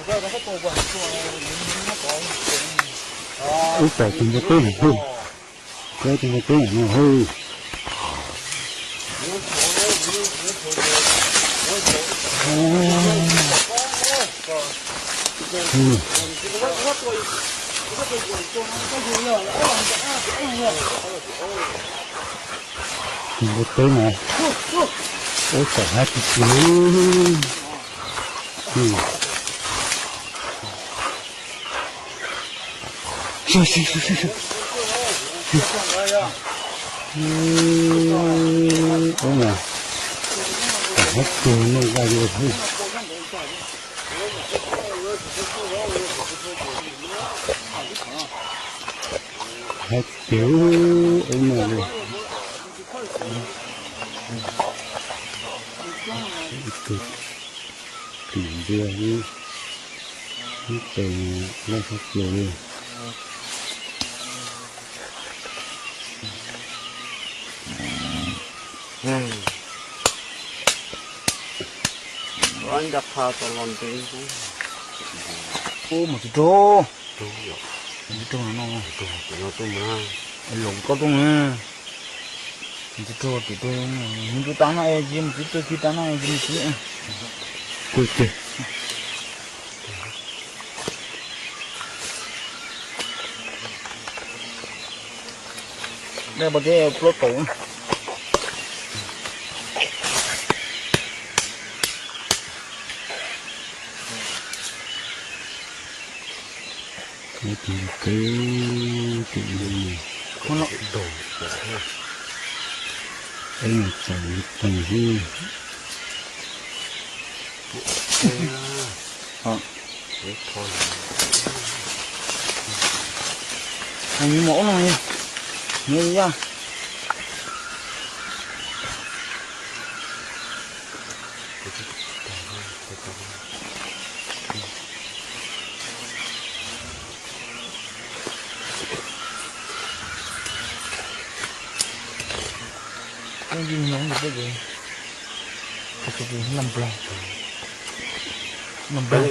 Ub, pem tus npua teb no hwj, pem tus npua teb no hwj. Tus npua teb no, ub, txawm hab tsis tsis. Ub, hab tus neeg ua li hwj. Hab tus ub no li. Tim ntiag ub, ub tes loj tshaj plaws li. Ub, mus tsis raug. Mus tsis raug no no. Laus koj rooj na. Mus tsis raug tim raug, mus tsis tau tas no es mus tsis tau, tsis tas no es mus tsis. Dej pov teb plaub kaum. Tus kev tim no, peb mus txaus li pes xwb. Nws mus ub no, nws yaj. Yeej nyob ntawm peb ces, tus tus tus Nam Nplag, Nam Nplag.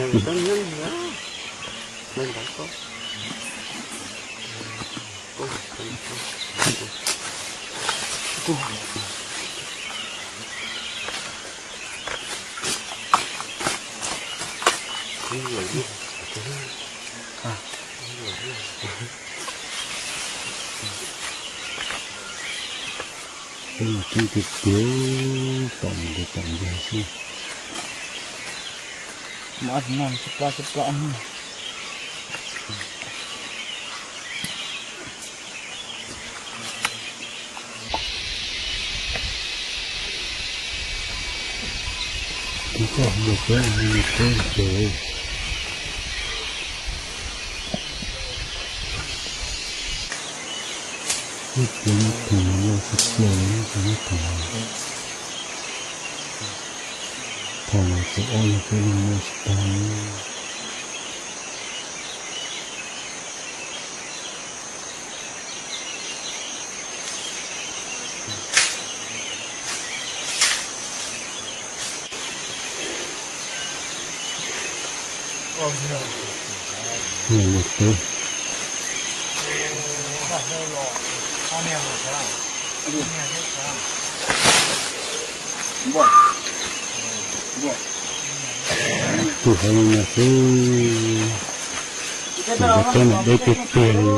Peb mus tseeb tiag tiag, tom ntej tom ntej xwb. Mas no tsis pab tsis pab. Tus koj mus peb mus peb ces. Ib tug no tus loj tsis plaws li, ib tug no tus no. Thaum no tus ob no peb yeej muaj tsis tag li. Tus hauv no xwb, tus npua teb no deb tiag tiag li.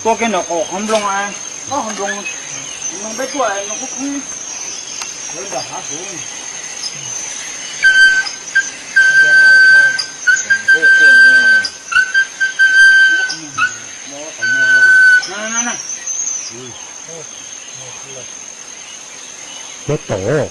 Tuaj kiag ntawm qaum qhov nploos, qhov nploos, nploos peb tuaj no khoob khoob. Peb tom.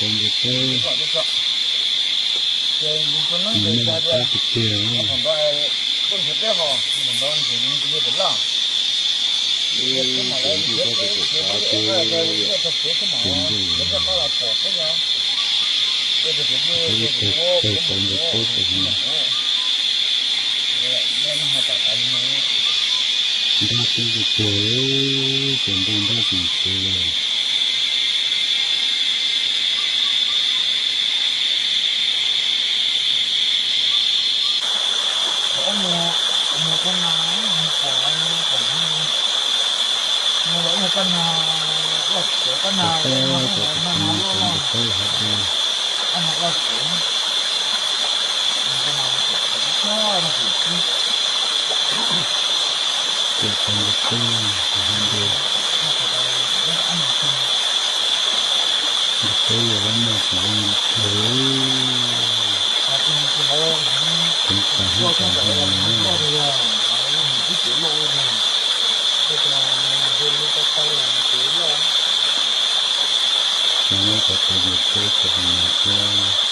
tau npua teb, nws noj qab tiag tiag. Ib tug ntuj tab sis tseem xav tias ntuj, ib tug tau npua teb tau li no. Nrab teb tiag tiag, ces ntuj nrab tsis ntxhiv li. Mus, mus koj na, mus pom, pom, mus los ua koj na, loj txawv koj na, mus los ua koj na, loj, koj na loj txawv. Ces tau npua teb, npua teb yog lab maj tsis zoo li tiag. Teev tas hnub tas ntuj no na. Cov no cov tau npua teb cov no thiab.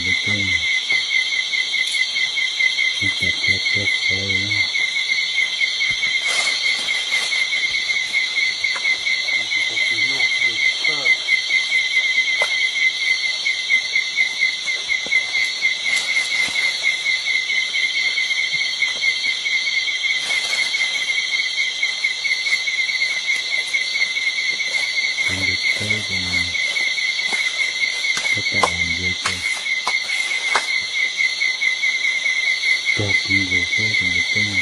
npua teb, ib tag thiab thiab qhov. Tus npua teb ces tab tom los ntse ces cog kiv nkaus xwb tus npua teb no.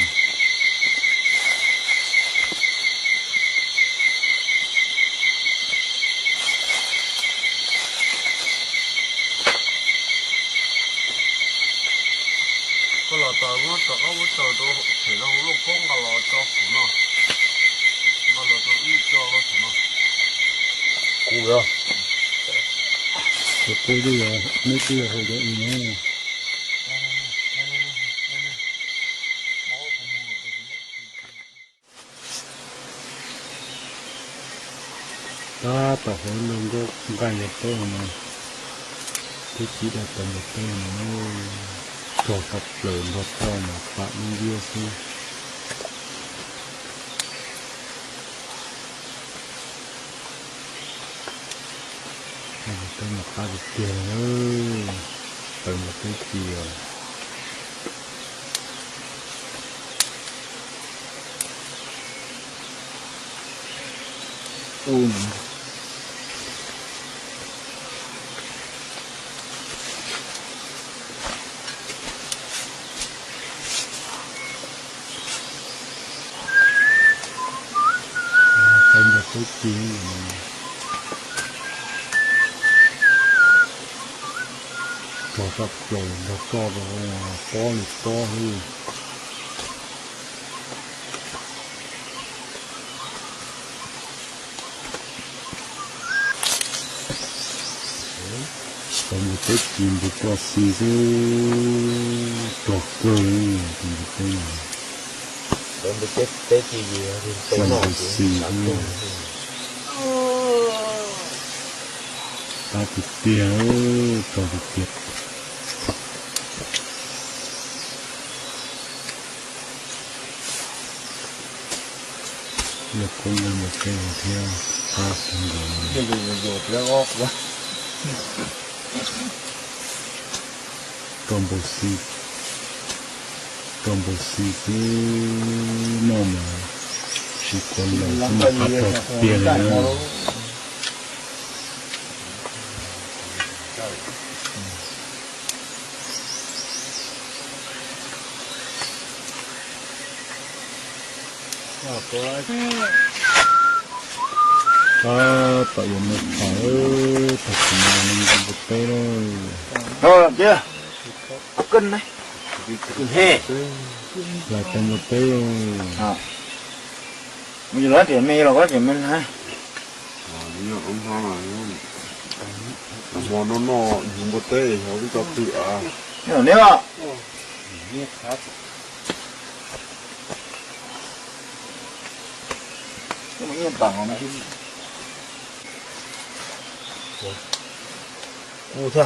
Koj los txog muab rov qab muab tsaws rau pem rau hauv lauj kaub nqa los tso kuv no. Nqa los rau wb tso kuv no. Kuv yog, kuv twb yog, neb twb yog hais rau wb no. Tab tom hauv lub nkoj nqaij ntawd teb no, twb tsis daj tau ntawm teb no, rog tshaj plaws nrog toj mas pam ib nciab xwb. Peb mus qab tiag tiag, peb mus teb ci os. Peb mus teb ci, rog tshaj plaws nrog toj rau pob li pob xwb. Tau npua teb ci npua toj xi xwb, rog kawg li tus npua teb no. Tau npua teb ci, tau npua xi xwb. Tab tiag tiag, rog tiag tiag. Yog kuv nqa mus teb thiab qab tag nkaus. Rog npau xi, rog npau xi xwb no mas tsis khuv laus xwb mas qab rog tiag li na. Tab tom yuav muaj phom, tag kis no npua teb lauj. Lawv tau npua teb lauj. Mus los tias me los koj tias me na. Hmo no noj yug npua teb xyov wb tau twg av. Neb os.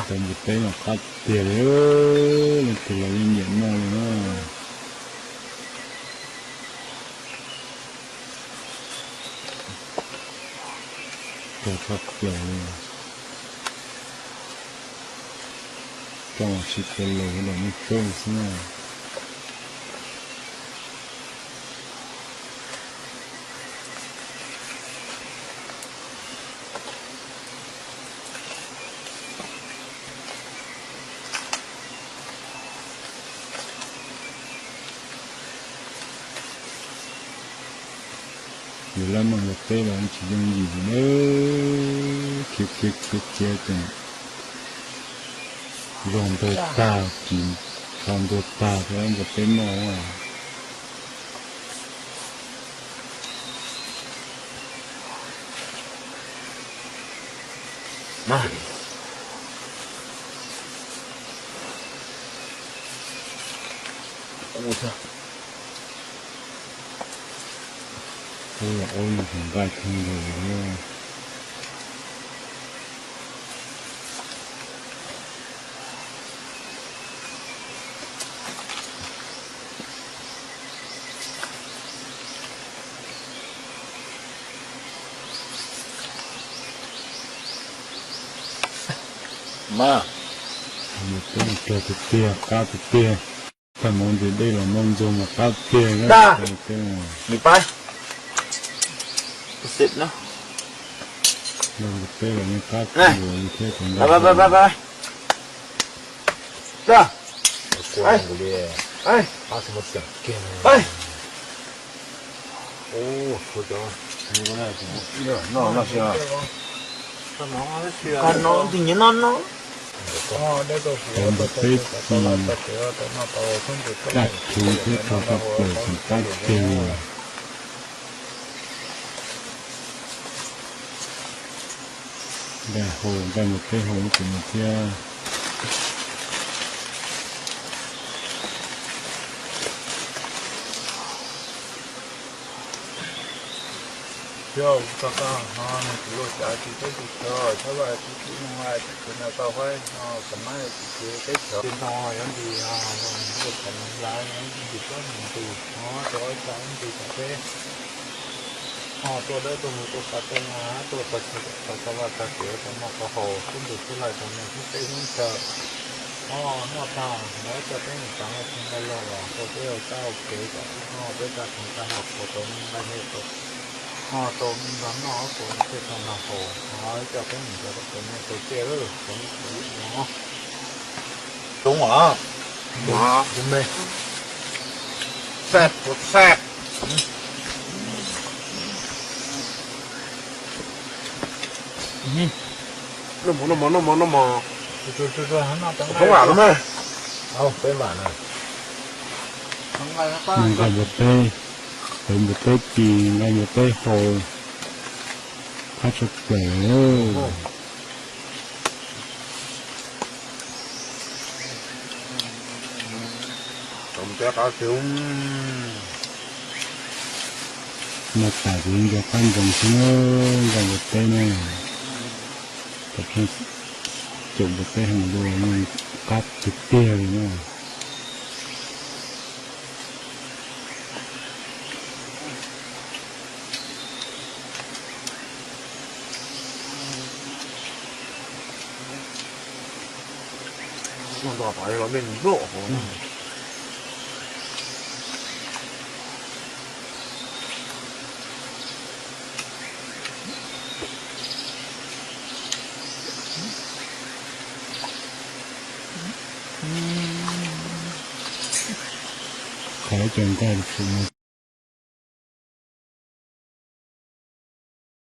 Tau npua teb no qab tiag li, leej twg los yeej nyiam noj li na. Rog tshaj plaws li. Rog tsis khuv laus los muaj txob xwb na. Yus laj mej npua teb los tsis yooj yim li na, khiav khiav khiav khiav ces zog ntuag tag, tsis tso ntuag tag thiab npua teb noj. Ub, nqaij kheej li. Mas, peb mus tiag tiag, qab tiag tiag. Tag mus ntxiv dej los noj ntxuag mas qab tiag. Nws pab. Peb los qab tiag thiab. Npua teb tsis kaj tshwv thiab rau rau plaws tseem qab tiag li. Nqaij hau, nqaij npua teb hau ib tug no thiab. Yog ua tau tau ho nws kuv luag cav tsis teb tsis chaw, txhob vaj tsis tsis nug vaj tsis tsis nug tau faib ho kam mab tsis tsis teb chaws tsis ntoo yuav nti ho luag thaum nws lav yuav nti tsob nti ho rau ib tag ib nti tau peb ho tuaj dawb tuaj huv tuaj xa tuaj nyab tuaj tag chaw tag vaj tag tsev tau noj tau haus xub ntuj xub laij tau nej xub teb xub chaw ho noj tag lawv coj peb mus txav nqaij txiag nqaij loj los rau peb ua kab ua kev kom peb noj peb tag tsev tag haus tau me nqaij me tau ho tau me nrog noj tau me tej tau nrog haus ho coj peb mus txav tau nej tau tsiaj lawm tau me tau yam no. Coob os. Coob me. Xaj puas xaj. Noj mov, noj mov, noj mov, noj mov. Coob vam los mas. Peb vam na. Nqaij npua teb, nqaij npua teb ci, nqaij npua teb hau, qab tshaj plaws. Noj tas ces nco qab ntsoov xwb na, nqaij npua teb na. Tam sim caum npua teb heev dua, qab tiag tiag li na. Noj nto tom los me nploj hauv. Qhov cov nqaij tsis muaj